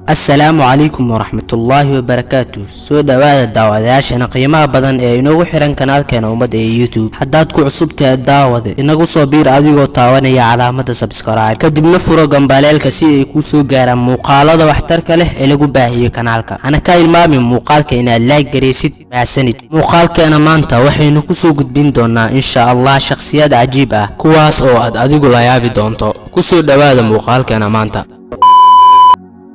Asalaamu calaykum waraxmatullaahi wabarakaatu. Soo dhowaada daawadayaashana qiimaha badan ee inoogu xiran kanaalkeena Ummadda ee YouTube. Haddaad ku cusub tahay, daawade, inagu soo biir adigoo taabanaya calaamada subscribe, kadibna furo gambaleelka si ay kuu soo gaaraan muuqaalada waxtarka leh ee lagu baahiyo kanaalka. Hana ka ilmaamin muuqaalka inaad like garaysid. Mahadsanid. Muuqaalkeena maanta waxaynu kusoo gudbin doonaa, insha Allah, shakhsiyaad cajiib ah, kuwaas oo aad adigu la yaabi doonto. Kusoo dhowaada muuqaalkeena maanta.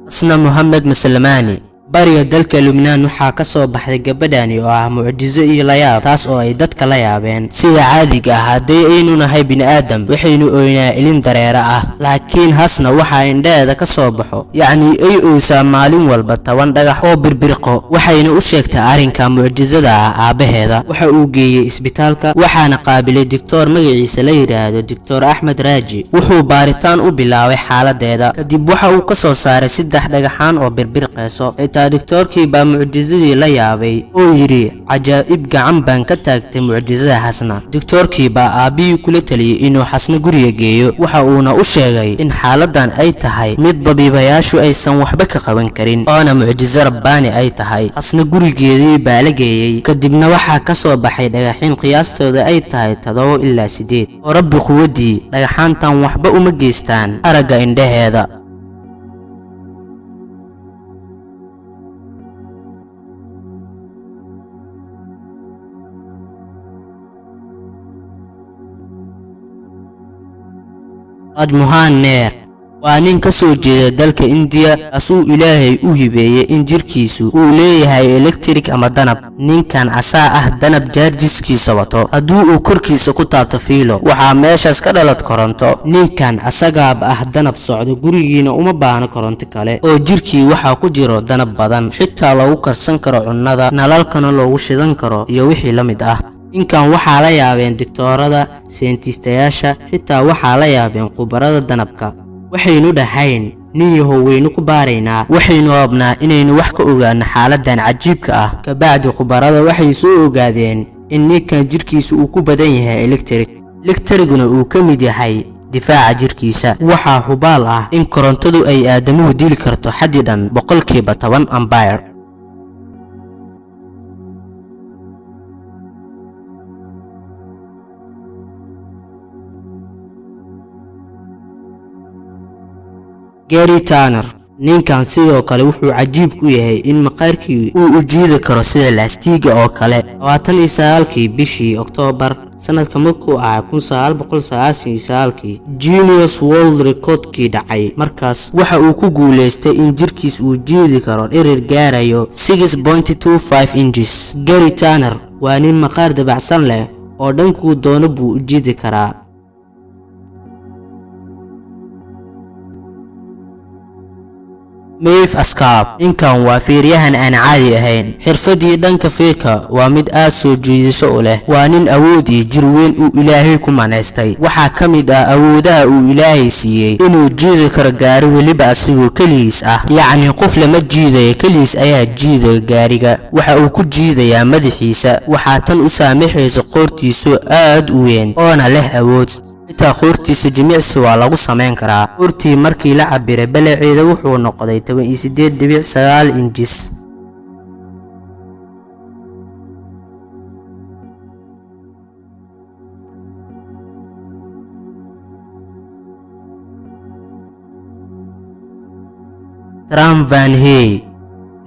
Asna Mohamed Masalamaani. Bariga dalka Lubnaan waxaa ka soo baxday gabadhani oo ah mucjiso iyo layaab, taas oo ay dadka la yaabeen. Sida caadiga ah, haddii aynu nahay bini'aadam, waxaynu ooynaa ilin dareere ah, laakiin Hasna waxaa indhaheeda ka soo baxo, yacnii ay oysaa maalin walba 10 dhagax oo birbirqo. Waxayna u sheegtay arrinka mucjisada ah aabbaheeda. Waxa uu geeyey isbitaalka, waxaana qaabilay doctor magaciisa la yidhaahdo Doctor Axmed Raaji. Wuxuu baaritaan u bilaabay xaaladeeda. Kadib waxa uu ka soo saaray saddex dhagaxaan oo birbirqeyso. Xitaa doctoorkii baa mucjisadii la yaabay oo yidhi, "Cajaa'ib, gacan baan ka taagtay mucjisada Xasna." Doctoorkii baa aabbihii kula taliyey inuu Xasna guriga geeyo. Waxa uuna u sheegay in xaaladan ay tahay mid dabiibayaashu aysan waxba ka qaban karin, oona mucjiso rabbaani ay tahay. Xasna gurigeedii baa la geeyey. Kadibna waxaa ka soo baxay dhagaxin qiyaastooda ay tahay 7 ilaa 8, oo Rabbi quwadii, dhagaxaantan waxba uma geystaan aragga indhaheeda. Rajmohan Neer waa nin ka soo jeeda dalka Indiya, kaasuu Ilaahay u hibeeyey in jirkiisu uu leeyahay electric ama danab. Ninkan asaa ah danab jaarjiskiisa wato. Haddii uu korkiisa ku taabto fiilo, waxaa meeshaas ka dhalad koronto. Ninkan asagaaba ah danab socdo, gurigiina uma baahno koronto kale, oo jirkii waxaa ku jiro danab badan, xitaa lagu karsan karo cunnada, nalalkana loogu shidan karo iyo wixii la mid ah. Ninkan waxaa la yaabeen digtoorada, seentiistayaasha, xitaa waxaa la yaabeen khubarada danabka. Waxaynu dhahayn, "Nin yahow, waynu ku baaraynaa, waxaynu rabnaa inaynu wax ka ogaano xaaladan cajiibka ah." Kabacdi khubarada waxay soo ogaadeen in ninkan jirkiisa uu ku badan yahay electric, electriguna uu ka mid yahay difaaca jirkiisa. Waxaa hubaal ah in korontadu ay aadamuhu dili karto xaddi dhan 10% ampere. Gary Tanner. Ninkan sidoo kale wuxuu cajiib ku yahay in maqaarkii uu u jiidi karo sida laastiga oo kale. 29-kii bishii Oktoobar, sanadka markuu ahaa 1999-kii, Guinness World Recordkii dhacay markaas waxa uu ku guuleystay in jirkiis uu jiidi karo dhirir gaarayo 6.25 inches. Gary Tanner waa nin maqaar dabacsan leh oo dhankuu doono buu u jiidi karaa. Mayf Askab. Ninkan waa feeryahan aan caadi ahayn. Xirfadii dhanka feerka waa mid aad soo jiidasho u leh. Waa nin awood iyo jir weyn uu Ilaahay ku manaystay. Waxaa ka mid ah awoodaha uu Ilaahay siiyey inuu jiidi karo gaari, weliba asigoo keligiis ah, yacni qof lama jiidayo, keligiis ayaa jiidaya gaariga. Waxa uu ku jiidayaa madaxiisa. Waxaa tan u saamaxaysa qoortiisu aad u weyn oona leh awood. Xitaa qoortiisa jimicsi waa lagu samayn karaa. Qoortii markii la cabiray balaceeda wuxuu noqday 18.9 inches. Tran Van Hey.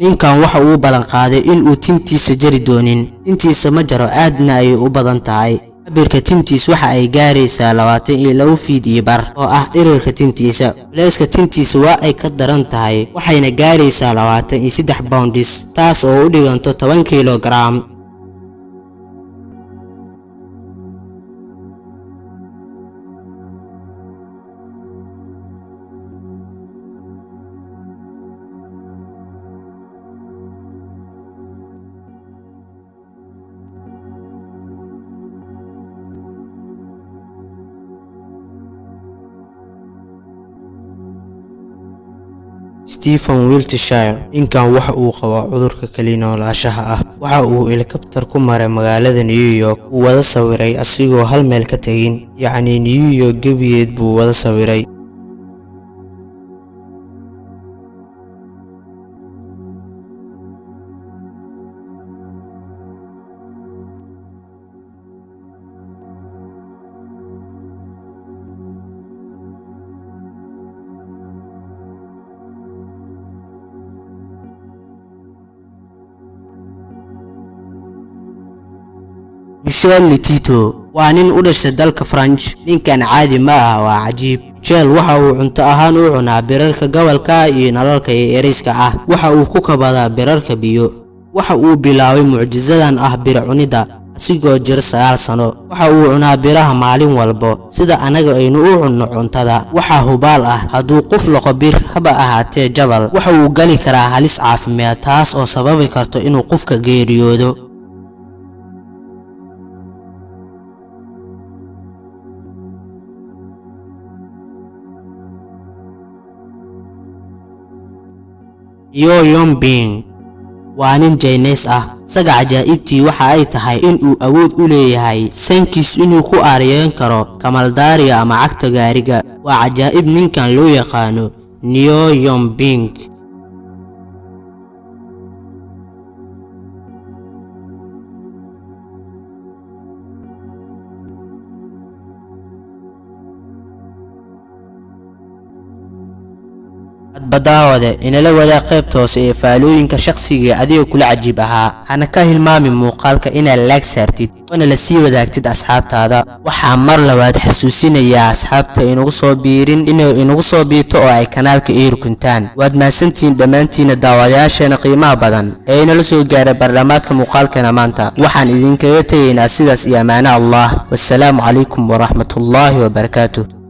Ninkan waxa uu ballan qaaday in uu tintiisa jari doonin. Tintiisa ma jaro, aadna ayay u badan tahay. Cabirka tintiis waxa ay gaaraysaa 22 feet iyo bar oo ah dhirirka tintiisa. Culeyska tintiisa waa ay ka daran tahay, waxayna gaaraysaa 23 pounds, taas oo u dhiganto 10 kilogram. Stephen Wiltshire. Ninkan waxa uu qabaa cudurka kali noolaanshaha ah. Waxa uu helikabtar ku maray magaalada New York, uu wada sawiray asigoo hal meel ka tegin, yacni New York gebigeed buu wada sawiray. Michel Letito waa nin u dhashay dalka Faranj. Ninkan caadi ma aha, waa cajiib. Michel waxa uu cunto ahaan u cunaa birarka gobolka iyo nalalka yariiska ah. Waxa uu ku kabadaa birarka biyo. Waxa uu bilaabay mucjisadan ah bir cunida asigoo jira 9 sano. Waxa uu cunaa biraha maalin walba sida anaga aynu u cunno cuntada. Waxaa hubaal ah hadduu qof laqo bir haba ahaatee jabal, waxa uu gali karaa halis caafimaad, taas oo sababi karto inuu qofka geeriyoodo. Yo Yongbing waa nin Jayneys ah. Isaga cajaa'ibtii waxa ay tahay in uu awood u leeyahay sankiis inuu ku aaryeyn karo kamaldaariga ama cagta gaariga. Waa cajaa'ib ninkan loo yaqaano Neo Yongbing. Hadba daawade inala wadaag qaybta hoose ee faalooyinka shakhsiga adiga kula cajiib ahaa. Hana ka hilmaamin muuqaalka inaad laag saartid oona la sii wadaagtid asxaabtaada. Waxaa mar labaad xasuusinayaa asxaabta inugu soo biirin inay inagu soo biirto oo ay kanaalka ii rukuntaan. Waad mahadsantihiin dhammaantiina daawadayaasheena qiimaha badan ee inala soo gaaray barnaamijka muuqaalkeena maanta. Waxaan idinkaga tegaynaa sidaas iyo amaano Allah. Wassalaamu calaykum waraxmatullaahi wabarakaatuh.